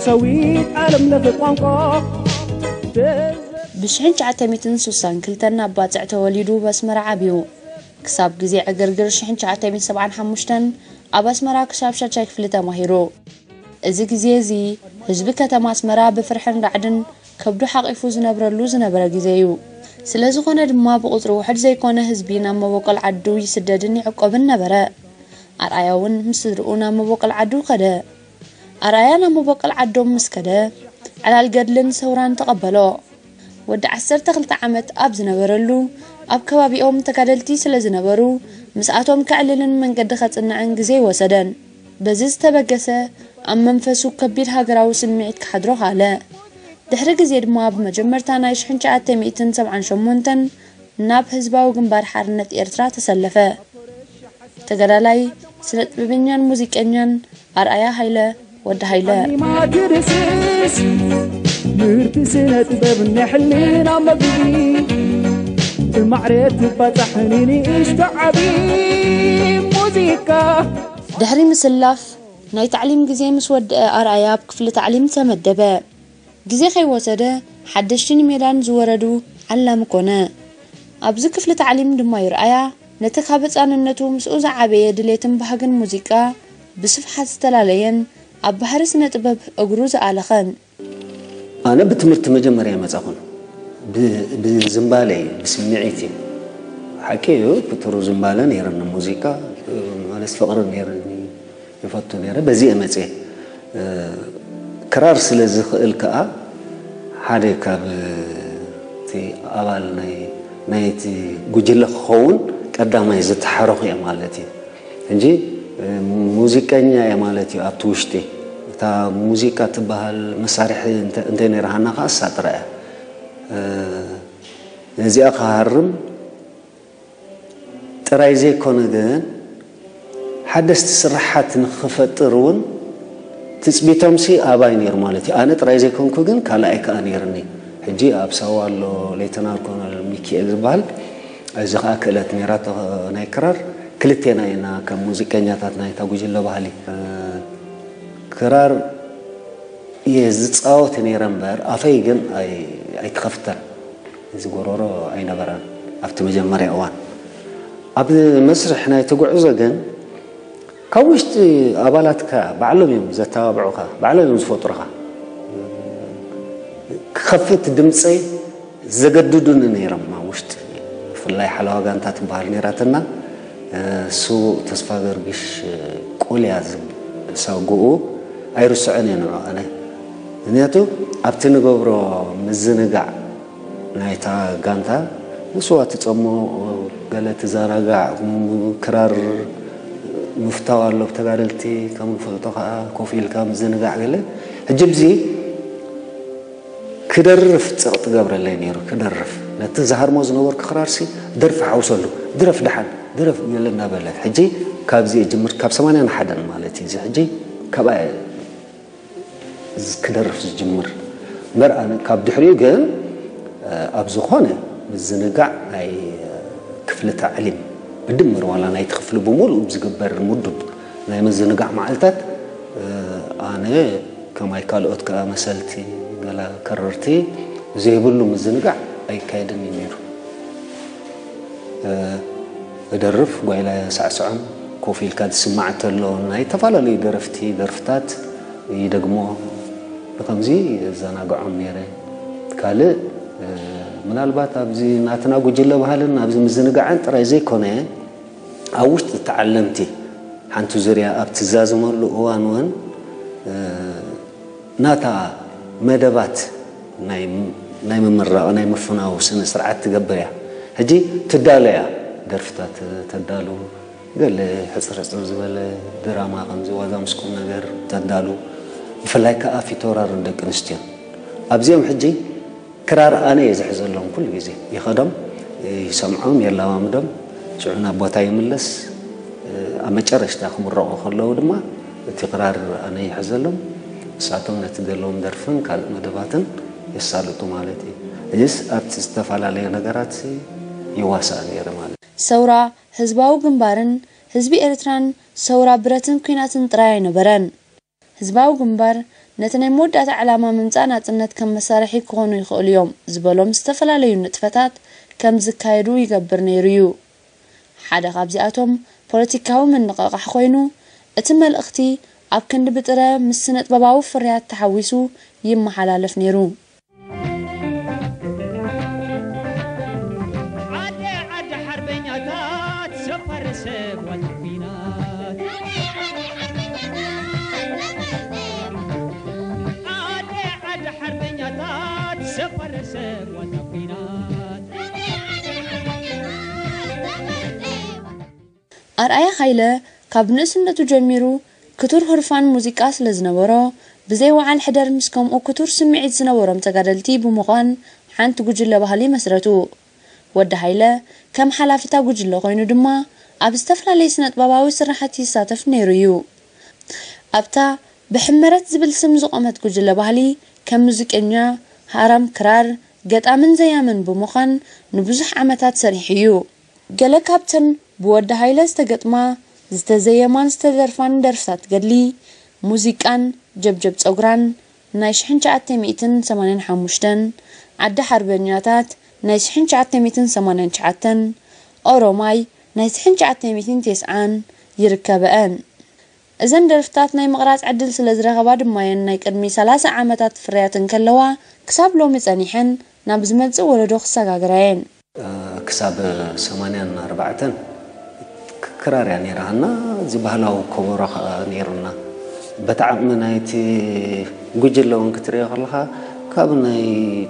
ሸዊት ዓለም ለኸ ቋንቋ ብሽሕን ትሽዓተ ሚእትን ስሳን ክልተን ኣብ ባጽዕ ተወሊዱ ኣብ ኣስመራ ዓብዩ። ክሳብ ግዜ ዕግርግር ሽሕን ትሽዓተ ሚእትን ሰብዓን ሓሙሽተን ኣብ ኣስመራ ክሳብ ሻድሻይ ክፍሊ ተማሂሩ። እዚ ግዜ እዚ ህዝቢ ከተማ ኣስመራ ብፍርሕን ራዕድን ከብዱ ሓቒፉ ዝነብረሉ ዝነበረ ግዜ እዩ። ስለ ዝኾነ ድማ ብቑጽሪ ውሑድ ዘይኮነ ህዝቢ ናብ መበቆል ዓዱ ይስደድን ይዕቆብን ነበረ። ኣርኣያ እውን ምስ ስድርኡ ናብ መበቆል ዓዱ ከደ። ኣርኣያ ናብ መበቆል ዓዶም ምስ ከደ፣ ዕላል ገድልን ሰውራን ተቐበሎ። ወዲ ዓሰርተ ክልተ ዓመት ኣብ ዝነበረሉ፣ ኣብ ከባቢኦም ተጋደልቲ ስለ ዝነበሩ፣ ምስኣቶም ከዕልልን መንገዲ ከጽንዕን ግዜ ኣይወሰደን። በዚ ዝተበገሰ፣ ኣብ መንፈሱ ከቢድ ሃገራዊ ስምዒት ክሓድሮ ከኣለ። ድሕሪ ግዜ ድማ፣ ኣብ መጀመርታ ናይ ሽሕን ትሽዓተ ሚእትን ሰብዓን ሸሞንተን ናብ ህዝባዊ ግንባር ሓርነት ኤርትራ ተሰለፈ። ተጋዳላይ፣ ስነ ጥበበኛን ሙዚቀኛን ኣርኣያ ሃይለ፣ ወዲ ሃይለ። ማትርስስ ምህርቲ ስነ ጥበብ ናይ ሕልና መግቢ፣ ብማዕረ ትባጻሕ ንንእሽቶ ዓቢ ሙዚቃ። ድሕሪ ምስላፍ፣ ናይ ታዕሊም ግዜ ምስ ወድአ፣ ኣርኣያ ኣብ ክፍሊ ታዕሊም ተመደበ። ግዜ ከይወሰደ፣ ሓደሽቲ ንሜዳን ዝወረዱ ዓላሚ ኮነ። ኣብዚ ክፍሊ ታዕሊም ድማ ይርኣያ፣ ነቲ ካብ ህጻንነቱ ምስኡ ዝዓበየ ድሌትን ባህግን ሙዚቃ ብስፍሓት ዝተላለየን ኣብ ባህሪ ስነ ጥበብ እግሩ ዝኣለኸን። ኣነ ብትምህርቲ መጀመርያ መጻኹን። ብ-፣ ብዝምባለ እዩ፣ ብስምዒት እዩ። ሓቂ እዩ፣ ብጥሩ ዝምባለ ነይረኒ። ሙዚቃ፣ ማለት ፍቕሪ ነይረኒ፣ ይፈቱ ነይረ። በዚ እየ መጽየ። እ፣ ክራር ስለ ዝኽእል ከኣ፣ ሓደ ካብ እቲ ኣባል ናይ፣ ናይቲ ጉጅለ ክኸውን ቀዳማይ ዝተሓረኹ እየ ማለት እዩ። ሕጂ፣ እ፣ ሙዚቀኛ እየ ማለት እዩ ኣብቲ ውሽጢ። እታ ሙዚቃ ትበሃል መሳርሒ እንተ-፣ እንተይ ነይራሃና ከኣ እሳ ጥራይ እያ። እ፣ ነዚኣ ክሃርም ጥራይ ዘይኮነ ግን፣ ሓደስቲ ስራሓት ንኽፈጥር እውን ትጽቢቶምሲ ኣባይ ነይሩ ማለት እዩ። ኣነ ጥራይ ዘይኮንኩ ግን ካልኣይ ከኣ ነይርኒ። ሕጂ ኣብ ሳዋ ኣሎ ሌተናል ኮሎኔል ሚኪኤል ዝበሃል፣ እዚ ከኣ ክእለት ነይራቶ ናይ ክራር። ክልቴና ኢና ከም ሙዚቀኛታት ናይታ ጉጅለ ባህሊ። ክራር እየ ዝጻወት ነይረ እምበር ኣፈይ ግን ኣይ-፣ ኣይትኸፍተን። እዚ ጎሮሮ ኣይነበረን ኣብቲ መጀመርያ እዋን። ኣብ መስርሕ ናይቲ ጉዕዞ ግን ካብ ውሽጢ ኣባላትካ ባዕሎም እዮም ዘተባብዑኻ፣ ባዕሎም እዮም ዝፈጥሩኻ። ክኸፍት ድምፀይ ዘገድዱኒ ነይሮም ኣብ ውሽጢ። ብፍላይ ሓለዋ ጋንታ ትበሃል ነይራትና፣ እ፣ ስዉእ ተስፋ ገርግሽ፣ እ፣ ቆልያ ዝብ-፣ ሳጉኡ ኣይርስዖን እየ ንዑ ኣነ። ምኽንያቱ ኣብቲ ንገብሮ ምዝንጋዕ ናይታ ጋንታ ንስዋ ትጸሞ፣ ገለ ትዘናጋዕ፣ ክራር ምፍታው ኣሎ ብተጋደልቲ፣ ከም ንፈልጦ ከኣ ኮፍ ኢልካ ምዝንጋዕ ገለ። ሕጂ ብዚ ክደርፍ ጸቕጢ ገብረለይ ነይሩ፣ ክደርፍ። ነቲ ዝሃርሞ ዝነበርኩ ክራርሲ፣ "ደርፊ ሓውሰሉ፣ ድረፍ ደሓን፣ ድረፍ" ገለ እናበለ። ሕጂ ካብዚ እጅምር፣ ካብ ሰማንያን ሓደን ማለት እዩ። እዚ ሕጂ ካብኣ ዝ-፣ ክደርፍ ዝጅምር። እምበር ኣነ ካብ ድሕሪኡ ግን፣ እ፣ ኣብ ዝኾነ ምዝንጋዕ ናይ፣ እ፣ ክፍሊ ታዕሊም ብድምር ዋላ ናይቲ ክፍሊ ብምሉኡ ብዝግበር ምዱብ ናይ ምዝንጋዕ መዓልታት፣ እ፣ ኣነ ከማይ ካልኦት ከኣ መሰልቲ ገላ ከረርቲ ዘይብሉ ምዝንጋዕ ኣይካየድን እዩ ነይሩ። እ፣ እደርፍ፣ ጓይላ ሳዕስዖም፣ ኮፍ ኢልካ ዝስማዕ ተሎ ናይ ዝተፈላለዩ ደረፍቲ ደርፍታት ይደግሞ፣ ብኸምዚ የዘናግዖም ነይረ። ካልእ፣ እ፣ ምናልባት ኣብዚ ናትና ጉጅለ ባህልን ኣብዚ ምዝንጋዕን ጥራይ ዘይኮነ፣ ኣብ ውሽጢ ተዓለምቲ ሓንቲ ዙርያ ኣብ ትዛዝመሉ እዋን እውን፣ እ፣ ናታ መደባት ናይ፣ ናይ ምምራቕ፣ ናይ ምፍናው ስነ ስርዓት ትገብር እያ። ሕጂ ትዳሎ እያ። ደርፍታት ተዳሉ፣ ገለ ሕጽር ሕጽር ዝበለ ድራማ ከምዚ ዋዛ ምስ ቁም ነገር ተዳሉ። ብፍላይ ከኣ ፊቶራርን ደቂ ኣንስትዮን። ኣብዚኦም ሕጂ ክራር ኣነ እየ ዝሕዘሎም ኩሉ ግዜ። ይኸዶም፣ ይሰምዖም፣ የለማምዶም፣ ሽዑ ናብ ቦታ ይምለስ። ኣብ መጨረሽታ ክምረቑ ከለዉ ድማ እቲ ክራር ኣነ ይሕዘሎም፣ ንሳቶም ነቲ ዘለዎም ደርፍን ካልእ መደባትን የሳልጡ ማለት እዩ። እዚስ ኣብቲ ዝተፈላለየ ነገራት ይዋሳእ ነይረ ማለት እዩ። ሰውራ ህዝባዊ ግንባርን ህዝቢ ኤርትራን ሰውራ ብረትን ኲናትን ጥራይ ኣይነበረን። ህዝባዊ ግንባር ነቲ ናይ መወዳእታ ዕላማ ምምጻእ ናጽነት ከም መሳርሒ ክኾኑ ይኽእሉ እዮም ዝበሎም ዝተፈላለዩ ንጥፈታት ከም ዝካየዱ ይገብር ነይሩ እዩ። ሓደ ካብዚኣቶም ፖለቲካዊ ምንቕቓሕ ኮይኑ፣ እቲ መልእኽቲ ኣብ ክንዲ ብጥረ ምስ ስነጥበባዊ ፍርያት ተሓዊሱ ይመሓላለፍ ነይሩ። ዓደ ዓደ ሓርበኛታት ሰብ ፈረሰ ጓል ኲናት። ዓደ ዓደ ሓርበኛታት ሰብ ፈረሰ ጓል ኲናት። ኣርኣያ ሃይለ ካብ ንእስነቱ ጀሚሩ ክቱር ህርፋን ሙዚቃ ስለ ዝነበሮ፣ ብዘይ ወዓል ሕደር ምስ ከምኡ ክቱር ስምዒት ዝነበሮም ተጋደልቲ ብምዃን ሓንቲ ጉጅለ ባህሊ መስረቱ። ወዲ ሃይለ ከም ሓላፊ እታ ጉጅለ ኮይኑ ድማ ኣብ ዝተፈላለየ ስነጥበባዊ ስራሓት ይሳተፍ ነይሩ እዩ። ኣብታ ብሕመረት ዝብል ስም ዝቖመት ጉጅለ ባህሊ ከም ሙዚቀኛ፣ ሃራም ክራር፣ ገጣምን ዘያምን ብምዃን ንብዙሕ ዓመታት ሰሪሑ እዩ። ገለ ካብተን ብወዲ ሃይለ ዝተገጥማ፣ ዝተዘየማን ዝተደርፋን ደርፍታት ገድሊ፣ ሙዚቃን ጀብጀብ ጸጉራን ናይ ሽሕን ትሽዓተ ሚእትን ሰማንያን ሓሙሽተን፣ ዓዲ ሓርበኛታት ናይ ሽሕን ትሽዓተ ሚእትን ሰማንያን ትሽዓተን፣ ኦሮማይ ናይ ሽሕን ትሽዓተ ሚእትን ተስዓን ይርከበአን። እዘን ደርፍታት ናይ ምቕራጽ ዕድል ስለ ዝረኸባ ድማ እየን ናይ ቅድሚ ሰላሳ ዓመታት ፍርያት እንከለዋ ክሳብ ሎሚ ጸኒሐን ናብ ዝመጽእ ወለዶ ክሰጋግራ እየን። ክሳብ ሰማንያን ኣርባዕተን ክራር እያ ነይራ። እና እዚ ባህላዊ ከበሮ ከዓ ነይሩና። በቲ ዓቕሚ ናይቲ ጉጅለ እውን ክትሪኦ ከለኻ ካብ ናይ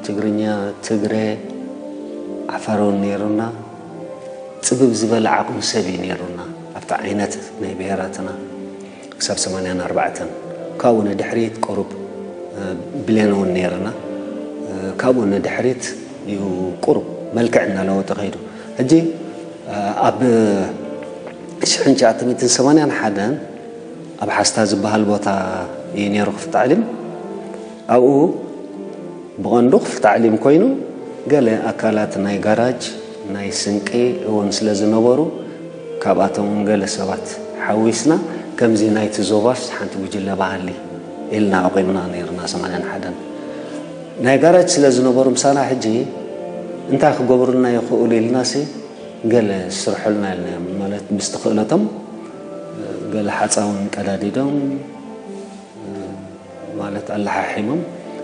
ትግርኛ፣ ትግረ፣ ዓፋር እውን ነይሩና። ፅብብ ዝበለ ዓቕሚ ሰብ እዩ ነይሩና ኣብቲ ዓይነት ናይ ብሄራትና ክሳብ ሰማንያን ኣርባዕተን። ካብኡ ንድሕሪት ቁሩብ ብሌን እውን ነይርና። ካብኡ ንድሕሪት እዩ ቁሩብ መልክዕ እናለወጠ ከይዱ። ሕጂ ኣብ ሽሕን ትሽዓተ ሚእትን ሰማንያን ሓደን ኣብ ሓስታ ዝበሃል ቦታ እዩ ነይሩ ክፍቲ ዓሊም። ኣብኡ ብቐንዱ ክፍቲ ዓሊም ኮይኑ፣ ገለ ኣካላት ናይ ጋራጅ፣ ናይ ስንቂ እውን ስለ ዝነበሩ፣ ካብኣቶም እውን ገለ ሰባት ሓዊስና፣ ከምዚ ናይቲ ዞባስ ሓንቲ ጉጅለ ባህሊ ኢልና ኣቑምና ነይርና፣ ሰማንያን ሓደን። ናይ ጋራጅ ስለ ዝነበሩ ምሳና፣ ሕጂ እንታይ ክገብሩልና ይኽእሉ ኢልናሲ፣ ገለ ስርሑልና ኢልናዮም። ማለት ምስቲ ክእለቶም ገለ ሓፃውን ቀዳዲዶም፣ ማለት ኣላሓሒሞም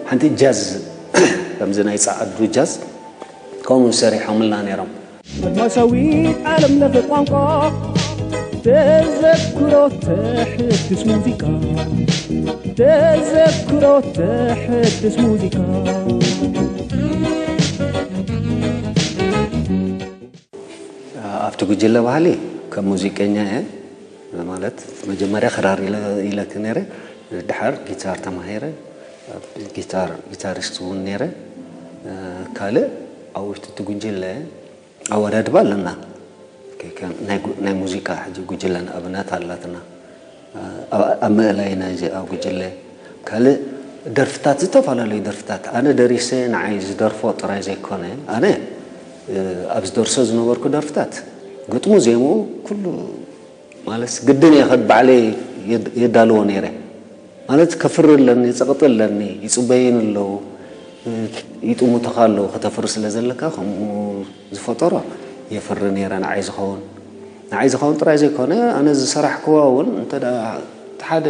ሓንቲ ጃዝ፣ ከምዚ ናይ ፃዓዱ ጃዝ ከምኡ ሰሪሖምልና ነይሮም። መሰዊት ዓለም ለኸ ቋንቋ ተዘክሮ ተሕድስ ሙዚቃ፣ ተዘክሮ ተሕድስ ሙዚቃ። ኣብቲ ጉጅለ ባህሊ ከም ሙዚቀኛ እየ። ማለት መጀመርያ ክራር ኢለ ኢለኪ ነይረ፣ ድሓር ጊታር ተማሂረ፣ ጊታር ጊታሪስት እውን ነይረ። ካልእ ኣብ ውሽጢ እቲ ጉጅለ ኣወዳድባ ኣለና። ከ- ከ- ናይ ጉ- ናይ ሙዚቃ ሕጂ ጉጅለ ንኣብነት ኣላትና። ኣብ ኣብ ምእላይ ናይዚ ኣብ ጉጅለ ካልእ ደርፍታት፣ ዝተፈላለዩ ደርፍታት ኣነ ደሪሰ ንዓይ ዝደርፎ ጥራይ ዘይኮነ፣ ኣነ ኣብ ዝደርሶ ዝነበርኩ ደርፍታት ግጥሙ ዜምኡ ኩሉ ማለት ግድን እየ ከድ ባዕለይ የዳልዎ ነይረ። ማለት ከፍሪ ኣለኒ፣ ጸቕጢ ኣለኒ፣ ይጽበዩኒ ኣለዉ፣ ይጥምቱኻ ኣለዉ፣ ከተፍሪ ስለ ዘለካ ከምኡ ዝፈጠሮ የፍሪ ነይረ። ንዓይ ዝኸውን ንዓይ ዝኸውን ጥራይ ዘይኮነ ኣነ ዝሰራሕክዋ እውን እንተ ሓደ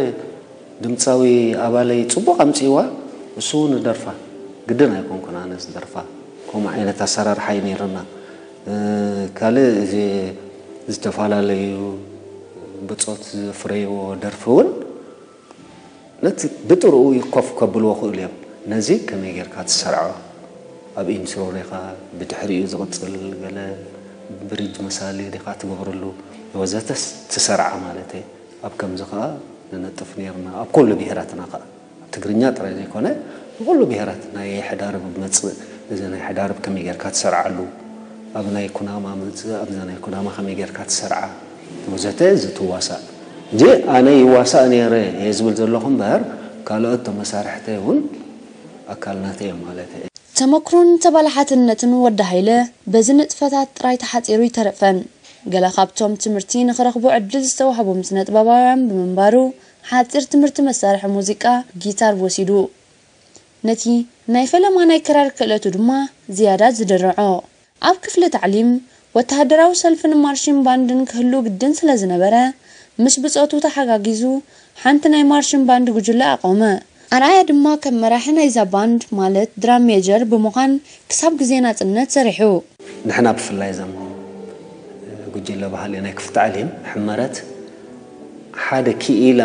ድምፃዊ ኣባለይ ጽቡቕ ኣምጺእዋ፣ እሱ እውን ይደርፋ። ግድን ኣይኮንኩን ኣነ ዝደርፋ። ከምኡ ዓይነት ኣሰራርሓ እዩ ነይርና። ካልእ እዚ ዝተፈላለዩ ብጾት ዘፍረይዎ ደርፊ እውን ነቲ ብጥርኡ ኮፍ ከብልዎ ክእሉ እዮም። ነዚ ከመይ ጌርካ ትሰርዖ፣ ኣብ ኢንትሮ ዲኻ፣ ብድሕሪኡ ዝቕጽል ገለ ብሪጅ መሳሊ ዲኻ ትገብረሉ ወዘተ ትሰርዓ ማለት እየ። ኣብ ከምዚ ከኣ ንነጥፍ ነይርና ኣብ ኩሉ ብሄራትና ከኣ። ትግርኛ ጥራይ ዘይኮነ ንኹሉ ብሄራት ናይ ሕዳርብ መፅእ እዚ ናይ ሕዳርብ ከመይ ጌርካ ትሰርዓሉ ኣብ ናይ ኩናማ መፅእ ኣብዛ ናይ ኩናማ ከመይ ጌርካ ትሰርዓ ወዘተ እዚ ትዋሳእ እንጂ ኣነ ይዋሳእ ነይረ እየ ዝብል ዘለኹ እምበር ካልኦት ተመሳርሕተይ እውን ኣካል ናተይ እዮም ማለት እየ። ተመክሮን ተባላሓትነትን ወዲ ሃይለ በዚ ንጥፈታት ጥራይ ተሓጺሩ ኣይተረፈን። ገለ ካብቶም ትምህርቲ ንኽረኽቡ ዕድል ዝተዋህቦም ስነ-ጥበባውያን ብምንባሩ፣ ሓጺር ትምህርቲ መሳርሒ ሙዚቃ ጊታር ወሲዱ። ነቲ ናይ ፈለማ ናይ ክራር ክእለቱ ድማ ዝያዳ ዝድርዖ። ኣብ ክፍሊ ታዕሊም፣ ወተሃደራዊ ሰልፍን ማርሺን ባንድን ክህሉ ግድን ስለ ዝነበረ፣ ምስ ብጾቱ ተሓጋጊዙ ሓንቲ ናይ ማርሺን ባንድ ጉጅለ ኣቖመ። ኣርኣያ ድማ ከም መራሒ ናይዛ ባንድ፣ ማለት ድራም ሜጀር ብምዃን ክሳብ ግዜ ናጽነት ሰሪሑ። ንሕና ብፍላይ እዞም ጉጅለ ባህሊ ናይ ክፍሊ ታዕሊም ሕመረት ሓደ ክኢላ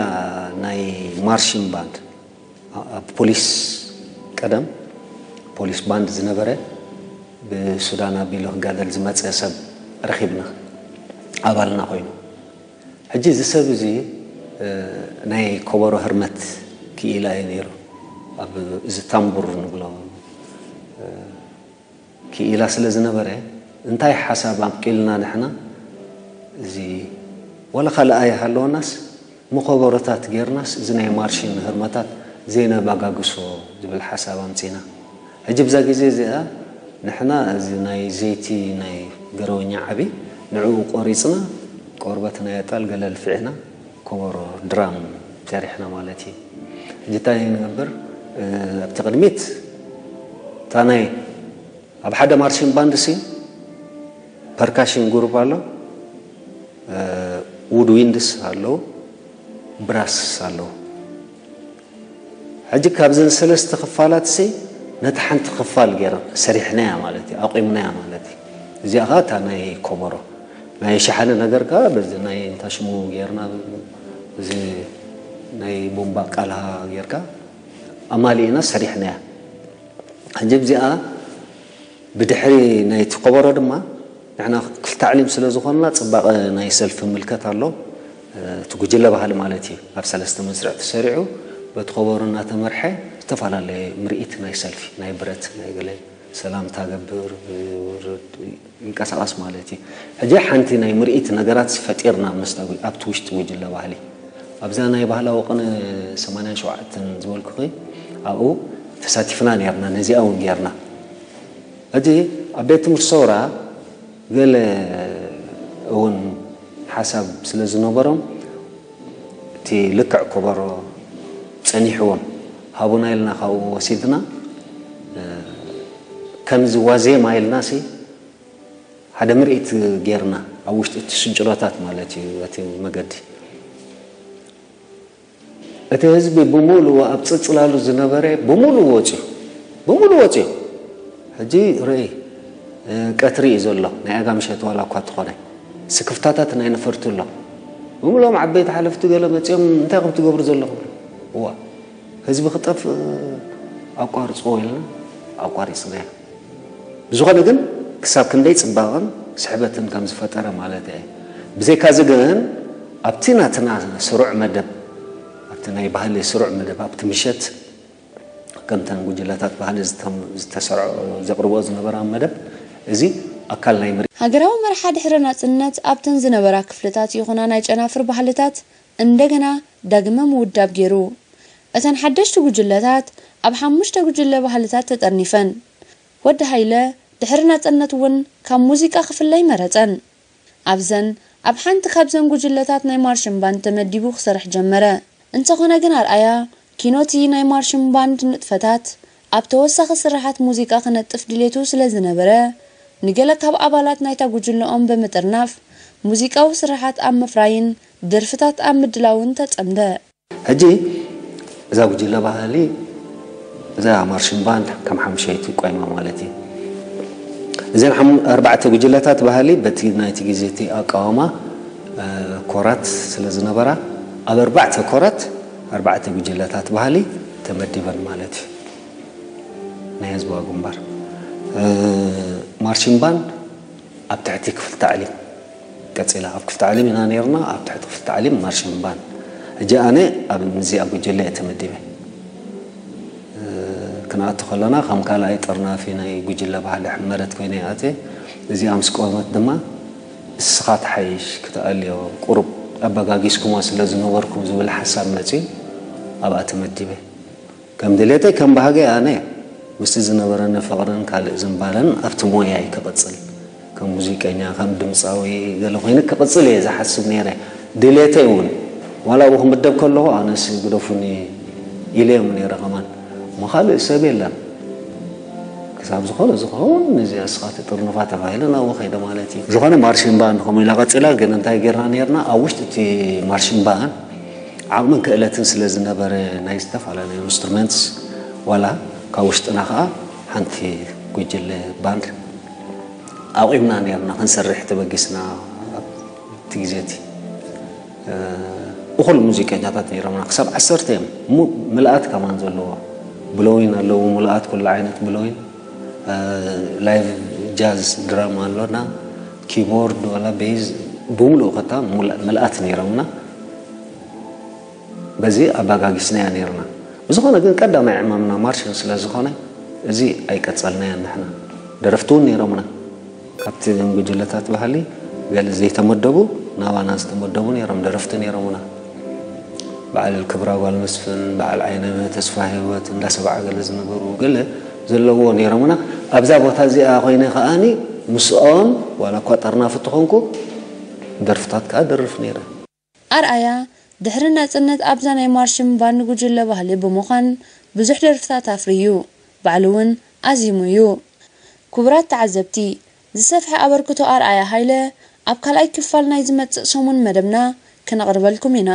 ናይ ማርሺን ባንድ ኣብ ፖሊስ፣ ቀደም ፖሊስ ባንድ ዝነበረ፣ ብሱዳን ኣቢሉ ክጋደል ዝመጸ ሰብ ረኺብና፣ ኣባልና ኮይኑ። ሕጂ እዚ ሰብ እዚ፣ እ፣ ናይ ከበሮ ህርመት ክኢላ እዩ ነይሩ። ኣብ እዚ ታምቡር ንብሎ፣ እ፣ ክኢላ ስለ ዝነበረ፣ እንታይ ሓሳብ ኣምቂልና ንሕና፣ እዚ ዋላ ካልእ ኣይሃለወናስ፣ መኸበሮታት ጌርናስ፣ እዚ ናይ ማርሺን ህርመታት ዘይነባጋግሶ ዝብል ሓሳብ ኣምጺና። ሕጂ ብዛ ግዜ እዚኣ ንሕና እዚ ናይ ዘይቲ ናይ ገረወኛ ዓቢ ንዕኡ ቆሪጽና፣ ቆርበት ናይ ኣጣል ገለ ልፊዕና፣ ከበሮ ድራም ሰሪሕና ማለት እዩ። ሕጂ እንታይ ንገብር? እ፣ ኣብቲ ቅድሚት እታ ናይ ኣብ ሓደ ማርሺን ባንድ ሲ ፐርካሽን ግሩፕ ኣሎ፣ እ፣ ውድ ዊንድስ ኣለዉ፣ ብራስ ኣለዉ። ሕጂ ካብዘን ሰለስተ ክፋላት ሲ ነቲ ሓንቲ ክፋል ገይረ ሰሪሕናያ ማለት እዩ፣ ኣቑምናያ ማለት እዩ። እዚኣ ኸዓ እታ ናይ ከበሮ፣ ናይ ሸሓነ ነገር ከኣ በዚ ናይ እንታይ ሽሙ ጌርና፣ እዚ ናይ ቡምባ ቃልሃ ጌርካ ኣማሊእና ሰሪሕናያ። ሕጂ እዚኣ ብድሕሪ ናይቲ ከበሮ ድማ ንሕና ክፍሊ ታዕሊም ስለ ዝኾንና ጽባቐ ናይ ሰልፊ ምልከት ኣሎ። እቲ ጉጅለ ባህሊ ማለት እዩ። ኣብ ሰለስተ መስርዕ ተሰሪዑ በቲ ከበሮ እናተመርሐ ዝተፈላለየ ምርኢት ናይ ሰልፊ፣ ናይ ብረት፣ ናይ ገለ ሰላምታ ገብር፣ ይንቀሳቐስ ማለት እዩ። ሕጂ ሓንቲ ናይ ምርኢት ነገራት ፈጢርና ምስታ ጉ-፣ ኣብቲ ውሽጢ ጉጅለ ባህሊ። ኣብዛ ናይ ባህላዊ ቅነ ሰማንያን ሸውዓተን ዝበልኩኺ ኣብኡ ተሳቲፍና ነይርና፣ ነዚኣ እውን ጌርና። ሕጂ ኣብ ቤት ትምህርቲ ሰውራ ገለ እውን ሓሳብ ስለ ዝነበሮም እቲ ልክዕ ከበሮ ጸኒሕዎም ሃቡና ኢልና ካብኡ ወሲድና፣ እ፣ ከምዚ ዋዜማ ኢልና ሲ ሓደ ምርኢት ጌርና ኣብ ውሽጢ እቲ ስንጭሎታት ማለት እዩ፣ እቲ መገዲ። እቲ ህዝቢ ብምሉኡ ኣብ ጽጽላሉ ዝነበረ ብምሉኡ ወጽዩ፣ ብምሉኡ ወጽዩ። ሕጂ ርእይ፣ እ፣ ቀትሪ እዩ ዘሎ፣ ናይ ኣጋ ምሸት ዋላ እኳ እንተኾነ፣ ስክፍታታት ናይ ነፈርቲ ኣሎ። ብምሉኦም ዓበይቲ ሓለፍቲ ገለ መጺኦም፣ "እንታይ ኢኹም ትገብሩ ዘለኹም?" እዋ፣ ህዝቢ ክጠፍእ ኣቋርጽዎ ኢልና ኣቋሪጽናዮ። ብዝኾነ ግን ክሳብ ክንደይ ጽባቐን ስሕበትን ከም ዝፈጠረ ማለት እየ። ብዘይካዚ ግን ኣብቲ ናትና ስሩዕ መደብ፣ ኣብቲ ናይ ባህሊ ስሩዕ መደብ፣ ኣብቲ ምሸት ከምተን ጉጅለታት ባህሊ ዝተም-፣ ዝተሰርዖ፣ ዘቕርቦ ዝነበራ መደብ፣ እዚ ኣካል ናይ ምርኢት። ሃገራዊ መርሓ ድሕሪ ናጽነት ኣብተን ዝነበራ ክፍልታት ይኹና ናይ ጨናፍር ባህልታት እንደገና ዳግመ ምውዳብ ገይሩ። እተን ሓደሽቲ ጉጅለታት ኣብ ሓሙሽተ ጉጅለ ባህልታት ተጠርኒፈን። ወዲ ሃይለ ድሕሪ ናጽነት እውን ካብ ሙዚቃ ክፍለ ኣይመረጸን። ኣብዘን፣ ኣብ ሓንቲ ካብዘን ጉጅለታት ናይ ማርሽን ባንድ ተመዲቡ ክሰርሕ ጀመረ። እንተኾነ ግን ኣርኣያ ኪኖቲ ናይ ማርሽን ባንድ ንጥፈታት ኣብ ተወሳኺ ስርሓት ሙዚቃ ክነጥፍ ድሌቱ ስለ ዝነበረ፣ ንገለ ካብ ኣባላት ናይታ ጉጅለኦም ብምጥርናፍ፣ ሙዚቃዊ ስርሓት ኣብ ምፍራይን ደርፍታት ኣብ ምድላውን ተጸምደ። ሕጂ እዛ ጉጅለ ባህሊ፣ እዛ ማርሽን ባንድ ከም ሓሙሸይቲ ቆይማ ማለት እዩ። እዘን ሓሙ-፣ ኣርባዕተ ጉጅለታት ባህሊ በቲ ናይቲ ግዜ እቲ ኣቃውማ፣ እ፣ ኮራት ስለ ዝነበራ፣ ኣብ ኣርባዕተ ኮራት ኣርባዕተ ጉጅለታት ባህሊ ተመዲበን ማለት እዩ። ናይ ህዝባዊ ግንባር፣ እ፣ ማርሽን ባንድ ኣብ ትሕቲ ክፍሊ ታዕሊም ቀጺላ። ኣብ ክፍሊ ታዕሊም ኢና ነይርና፣ ኣብ ትሕቲ ክፍሊ ታዕሊም ማርሽን ባንድ። ሕጂ ኣነ ኣብ፣ ምስዚኣ ጉጅለ እየ ተመዲበ። እ፣ ክንኣቱ ከለና ከም ካልኣይ ጠርናፊ ናይ ጉጅለ ባህሊ ሕመረት ኮይነ እየ ኣትየ። እዚኣ ምስ ቆመት ድማ እስኻ ትሓይሽ፣ ክትኣልዮ፣ ቁሩብ ኣበጋጊስኩሞ ስለ ዝነበርኩም ዝብል ሓሳብ መጺኡ ኣብኣ ተመዲበ። ከም ድሌተይ ከም ባህገይ ኣነ ምስቲ ዝነበረኒ ፍቕርን ካልእ ዝንባለን ኣብቲ ሞያይ ክቕጽል፣ ከም ሙዚቀኛ ከም ድምፃዊ ገለ ኮይኑ ክቕፅል እየ ዝሓስብ ነይረ። ድሌተይ እውን ዋላ ኣብኡ ክምደብ ከለኹ ኣነስ ግደፉኒ ኢለ እዮም ነይረ። ከማን እሞ ካልእ ሰብ የለን። ክሳብ ዝኾነ ዝኸውን እዚ ኣስኻቲ ጥርንፋ ተባሂለ ናብኡ ከይደ ማለት እዩ። ዝኾነ ማርሽን ባንድ ከምኡ ኢላ ቀፂላ። ግን እንታይ ጌርና ነርና ኣብ ውሽጢ እቲ ማርሽን ባንድ ዓቕምን ክእለትን ስለ ዝነበረ ናይ ዝተፈላለዩ ኢንስትሩመንትስ ዋላ ካብ ውሽጥና ከዓ ሓንቲ ጉጅለ ባንድ ኣቑምና ነርና ክንሰርሕ ተበጊስና። ኣብቲ ግዜ እቲ እኹል ሙዚቀኛታት ነይሮምና ክሳብ ዓሰርተ እዮም። ምልኣት ከማን ዘለዎ ብሎዊን ኣለዉ። ምልኣት ኩሉ ዓይነት ብሎዊን፣ ላይቭ ጃዝ ድራም ኣሎና፣ ኪቦርድ ዋላ ቤዝ ብምሉእ ከታ ምልኣት ነይሮምና። በዚ ኣባጋጊስናያ ነይርና። ብዝኾነ ግን ቀዳማይ ዕማምና ማርሽን ስለ ዝኾነ እዚ ኣይቀጸልናያን ንሕና። ደረፍቲ እውን ነይሮምና። ካብቲ እዞም ጉጅለታት ባህሊ ገለ ዘይተመደቡ ናባና ዝተመደቡ ነይሮም፣ ደረፍቲ ነይሮምና። በዓል ክብራ ጓል መስፍን፣ በዓል ዓይነ ተስፋ ህይወት፣ እንዳ ሰብዓ ገለ ዝነበሩ ገለ ዘለዎ ነይሮምና። ኣብዛ ቦታ እዚኣ ኮይነ ከኣኒ ምስኦም ዋላ እኳ ጠርናፊ ተኾንኩ ደርፍታት ከኣ ደርፍ ነይረ። ኣርኣያ ድሕሪ ናጽነት ኣብዛ ናይ ማርሽን ባንድ ጉጅለ ባህሊ ብምዃን ብዙሕ ደርፍታት ኣፍርዩ፣ ባዕሉ እውን ኣዚሙ እዩ። ክቡራት ተዓዘብቲ፣ ዝሰፍሐ ኣበርክቶ ኣርኣያ ሃይለ ኣብ ካልኣይ ክፋል ናይ ዝመጽእ ሰሙን መደብና ክነቕርበልኩም ኢና።